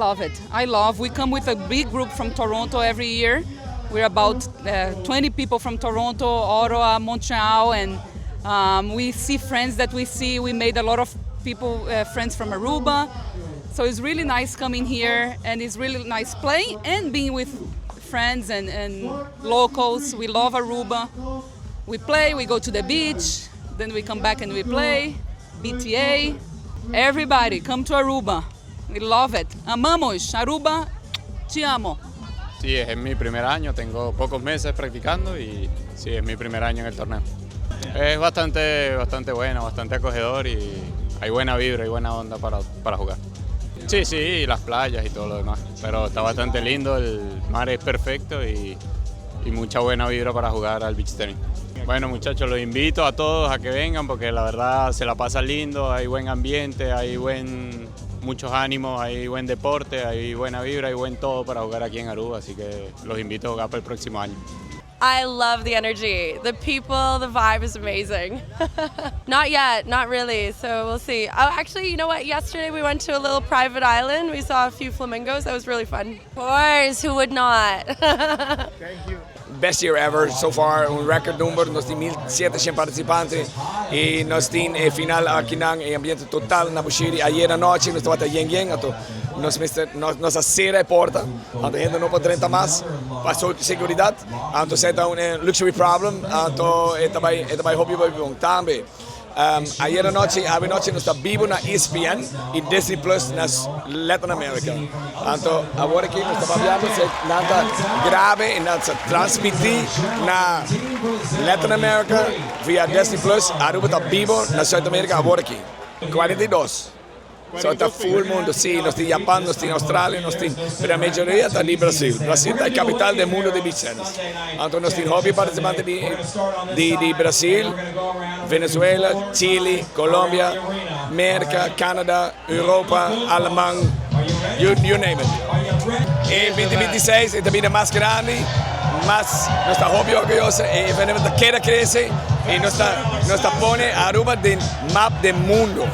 love it. I love. We come with a big group from Toronto every year. We're about 20 people from Toronto, Ottawa, Montreal, and we see friends that we see. We made a lot of people, friends from Aruba. So it's really nice coming here, and it's really nice playing and being with friends and locals. We love Aruba. We play, we go to the beach, then we come back and we play. BTA. Everybody, come to Aruba. We love it. Amamos Aruba. Te amo. Sí, es mi primer año, tengo pocos meses practicando y sí, es mi primer año en el torneo. Es bastante, bastante bueno, bastante acogedor y hay buena vibra y buena onda para jugar. Sí, las playas y todo lo demás, pero está bastante lindo, el mar es perfecto y mucha buena vibra para jugar al beach tennis. Bueno, muchachos, los invito a todos a que vengan porque la verdad se la pasa lindo, hay buen ambiente, hay muchos ánimos, hay buen deporte, hay buena vibra, hay buen todo para jugar aquí en Aruba, así que los invito a jugar para el próximo año. I love the energy. The people, the vibe is amazing. Not yet, not really. So we'll see. Oh, actually, you know what? Yesterday we went to a little private island. We saw a few flamingos. That was really fun. Of course, who would not? Thank you. Best year ever so far, un record number, nos tin 1700 participante y nos tin e final aki na e ambiente total na Bushiri. Ayera anochi nos tabata yen yen, anto nos nos a sera e porta, anto hende no por drenta mas, pa seguridad, anto esey ta un luxury problem, anto e ta bay hopi hopi bon. Tambe, ayera nochi, anochi nos ta bibo na ESPN y Disney Plus na Latin America. Anto, awor aki nos ta papiando, esey nan ta graba y nan ta transmiti na Latin America via Disney Plus. Aruba ta bibo na South America awor aki. 42. So ta full mundo, si, nos tin Japan, nos tin Australia, nos tin, pero e mayoria ta di Brasil. Brasil ta e capital di mundo di beach tennis. Anto nos tin hopi participante di Brasil, Venezuela, Chile, Colombia, America, Canada, Europa, Aleman, you name it. E 2026 ta bin mas grandi, mas nos ta hopi orguyoso y eventualmente ta keda crece y nos ta pone Aruba den map di mundo.